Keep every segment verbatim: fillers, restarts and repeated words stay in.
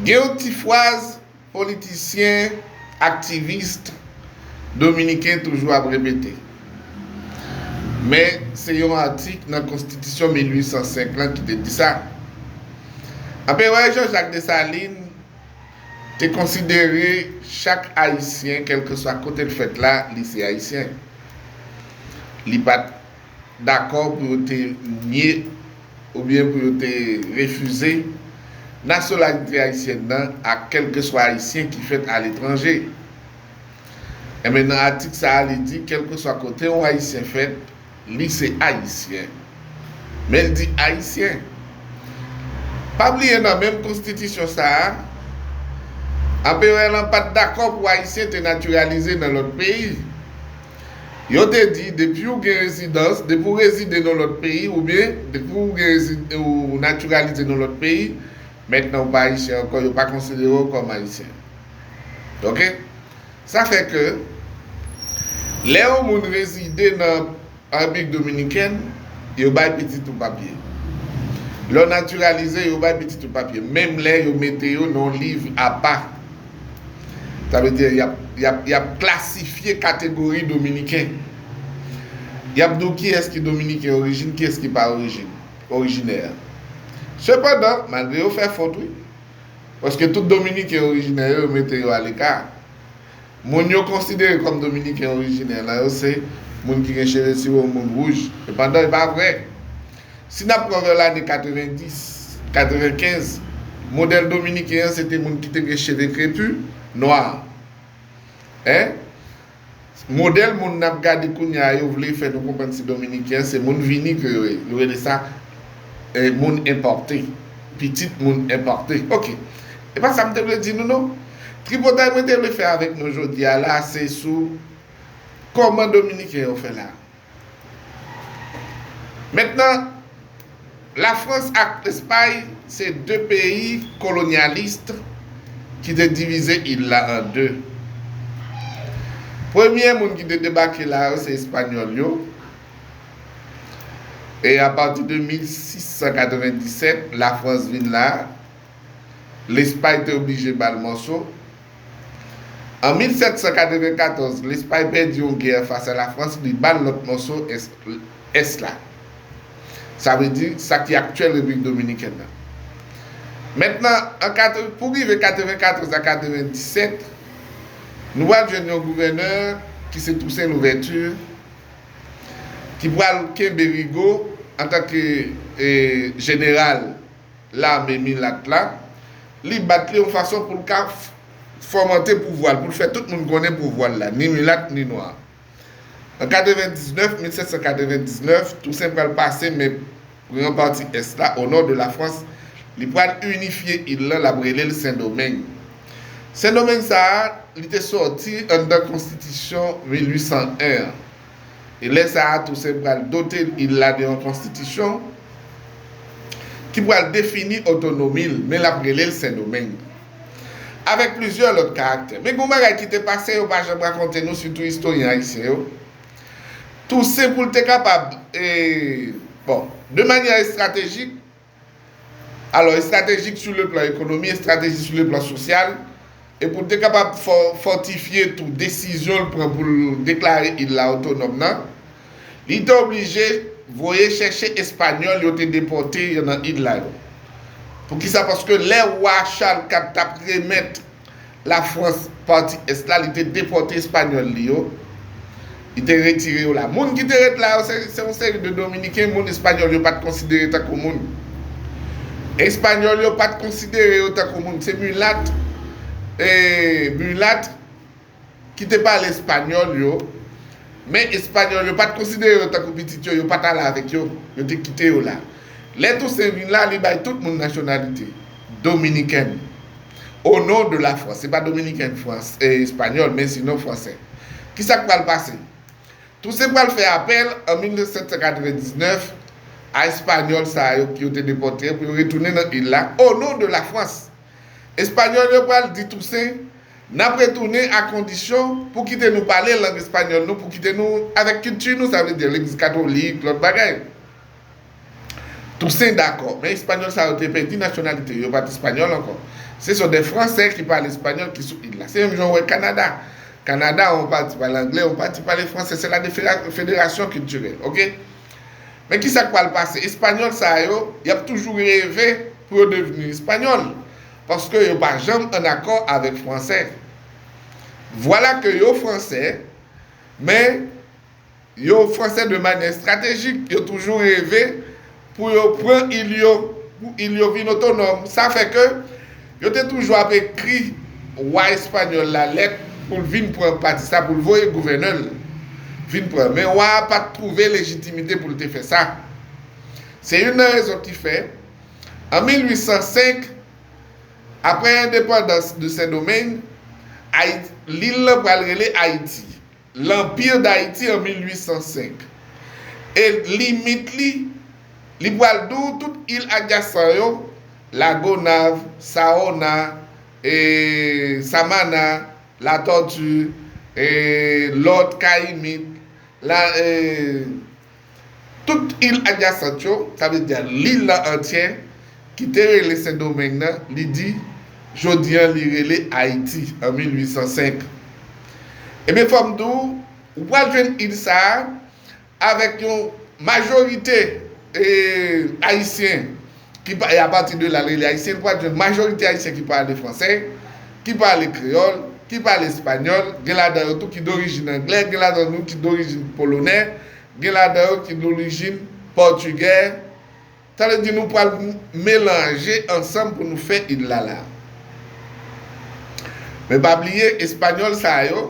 Gen yon ti fraz politisyen, aktivis dominiken toujou ap repete. Men se yon atik nan konstitisyon mil uit san senk lan ki te di sa. Anperè Jean-Jacques Dessalines te konsidere chak Ayisyen, kèlkeswa kote l fèt la, li se Ayisyen. Li pa t dakò pou yo te nye oubyen pou yo te refize nasyonalite ayisyèn nan a kèlkeswa Ayisyen ki fèt aletranje. Enben, nan atik sa a, li di, kèlkeswa kote yon Ayisyen fèt, li se Ayisyen. Men l di Ayisyen. Pa bliye, nan menm konstitisyon sa a, anperè lan pa t dakò pou Ayisyen te natiralize nan lòt peyi. Yo te di, depi w gen rezidans, depi w rezide nan lòt peyi, oubyen depi w gen rezi- ou natiralize nan lòt peyi, mentnan ou pa Ayisyen ankò, yo pa konsidere w kòm Ayisyen. Oke? Sa fè ke lè yon moun rezide nan Repiblik Dominikèn, yo bay pitit ou papye. Lè w natiralize, yo bay pitit ou papye. Menm lè yo mete yo nan yon liv apa. Sa vle di, y ap, y ap, y ap klasifye kategori dominiken. Y ap di w kiyès ki dominiken orijin, kiyès ki pa orijin, orijinè. Sepandan, malgre yo fè fot, wi, paske tout dominiken orijinè yo, yo mete yo aleka. Moun yo konsidere kòm dominiken orijinè la, yo se moun ki gen cheve siwo, moun wouj. Sepandan, e pa vrè. Si n ap pran vè lane katrevenndis, katrevenkenz, modèl dominiken an, se te moun ki te gen cheve krepi, nwa. Hein? Modèl moun n ap gade kounye a, yo vle fè nou konprann se dominiken, se moun vini ke yo ye. Yo rele sa, eh, moun enpòte. Pitit moun enpòte. Oke. E pa sa m te vle di nou, non. Tripotay mwen te vle fè avèk nou jodi a la, se sou kòman dominiken yo fè la. Mentnan, Lafrans ak Lespay se de peyi kolonyalis ki te divize il la an de. Premye moun ki te debake la yo se Espanyòl yo. E apati de mil sis san katrevenndisèt, Lafrans vin la, Lespay te oblije ba l mòso. An mil sèt san katrevenkatòz, Lespay pèdi yon gè fas a Lafrans, li ba l lòt mòso ès, ès la. Sa vle di, sa ki aktyèl Repiblik Dominikèn nan. Mentnan, an katre, pou rive katrevenkatòz a katrevendisèt, nou pral jwenn yon gouvènè ki se Toussaint Louverture, ki pral kenbe Rigaud antanke, eh, jeneral lame milat la, li bat li yon fason pou l ka f-, fòmante pouvwa l, pou l fè tout moun konnen pouvwa l la, ni milat, ni nwa. An katrevendiznèf, mil sèt san katrevendiznèf, Tousen pral pase men gran pati ès la, o nò de Lafrans, li pral inifye il lan, l ap rele l Sendomeng. Sendomeng sa a, li te sòti anndan konstitisyon mil uit san en an. E lè sa a, Tousen pral dote il la de yon konstitisyon ki pral defini otonomi l, men l ap rele l Sendomeng. Avèk plizyè lòt karaktè. Men gen yon bagay ki te pase, yo pa janm rakonte nou, sitou istoryen ayisyen yo. Tousen, pou l te kapab, e, bon, de manyè estratejik, alò, estratejik sou le plan ekonomi, estratejik sou le plan sosyal, e pou l te kapab fò-, fòtifye tou desizyon l pran pou l deklare il la otonòm nan, li te oblije voye chèche Espanyòl yo te depòte yo nan il la yo. Poukisa? Paske lè wa Chal kat t ap remèt Lafrans pati ès la, li te depòte Espanyòl li yo. Li te retire yo la. Moun ki te ret la yo, se, se yon seri de Dominiken, moun Espanyòl yo pa t konsidere tankou moun. Espanyòl yo pa t konsidere yo tankou moun. Se milat, e, milat ki te pale espanyòl yo, men Espanyòl yo pa t konsidere yo tankou pitit yo, yo pa t ale avèk yo, yo te kite yo la. Lè Tousen vin la, li bay tout moun nasyonalite dominikèn, o non de la Frans. Se pa dominikèn, frans, e, espanyòl, men sinon fransè. Kisa k pral pase? Tousen pral fè apèl an mil sèt san katrevendiznèf a Espanyòl sa yo ki yo te depòte pou yo retounen nan il la, o non de la Frans. Espanyòl yo pral di Tousen, n ap retounen a kondisyon pou kite nou pale lang espanyòl nou, pou kite nou avèk kilti nou, sa vle di legliz katolik, lòt bagay. Toussaint dakò, men espanyòl sa yo te pèdi nasyonalite yo, yo pa t espanyòl ankò. Se sont des Français ki pale espanyòl ki sou il la. Se menm jan w wè Kanada. Kanada, yon pati pale anglè, yon pati pale fransè. Se la de- fédération culturelle, oke? Men ki sa k pral pase? Espanyòl sa yo, y ap toujou reve pou yo devni espanyòl. Paske yo pa janm ann akò avèk fransè. Vwala ke yo fransè, men yo fransè de manyè estratejik, yo toujou reve pou yo pran il yo, pou il yo vin otonòm. Sa fè ke yo te toujou ap ekri wa espanyòl la lèt pou l vin pran pati sa, pou l voye gouvènè l vin pran. Men wa a pa t twouve lejitimite pou l te fè sa. Se youn nan rezon ki fè, an mil uit san senk, apre endepandans de Sendomeng, Ayit- lil lan pral rele Ayiti. L'Empire d'Haïti an mil uit san senk. E limit li, li pral di w tout il adjasan yo, Lagonav, Saona, e, Samana, Latòti, e, Lòt, Kayimit, la, e, tout il adjasant yo, sa vle di lil la antyè, ki te rele Sendomeng nan, li di, jodi an li rele Ayiti, an mil uit san senk. Ebyen, fò m di w, ou pral jwenn il sa a avèk yon majorite, e, ayisyen ki pa, e apati de la l rele ayisyen, ou pral jwenn majorite ayisyen ki pale fransè, ki pale kreyòl, ki pale espanyòl, gen ladan yo tou ki dorijin anglè, gen ladan nou ki dorijin polonè, gen ladan yo ki dorijin pòtigè. Sa vle di nou pral melanje ansanm pou nou fè il la la. Men pa bliye, espanyòl sa yo,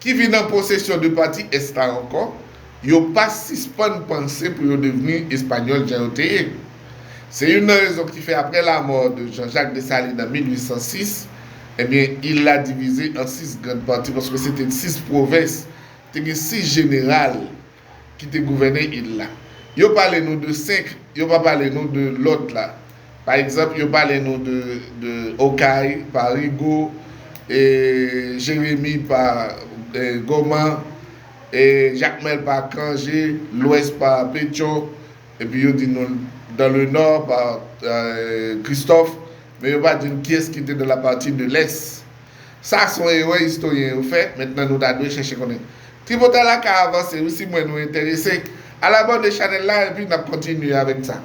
ki vin an posesyon de pati ès la ankò, yo pa sispann panse pou yo devni espanyòl jan yo te ye. Se youn nan rezon ki fè apre lanmò de Jean-Jacques Dessalines an mil uit san sis, ebyen, il la divize an sis grann pati, paske se te sis pwovens, te gen sis jeneral ki te gouvène il la. Yo pale nou de senk, yo pa pale nou de lòt la. Pa egzanp, yo pale nou de, de Okay pa Rigaud, e Jeremi pa, e, Goman, e Jakmèl pa Cangé, Lwès pa Pétion, epi yo di nou dans le nord pa, e, Christophe, men yo pa di n kiyès ki te dans la partie de l'est. Sa se yon erè istoryen yo fè, mentnan nou ta dwe chèche konnen. Tripotay la ka avanse wi si mwen nou enterese. Al abòne chanèl la epi n ap kontinye avèk sa.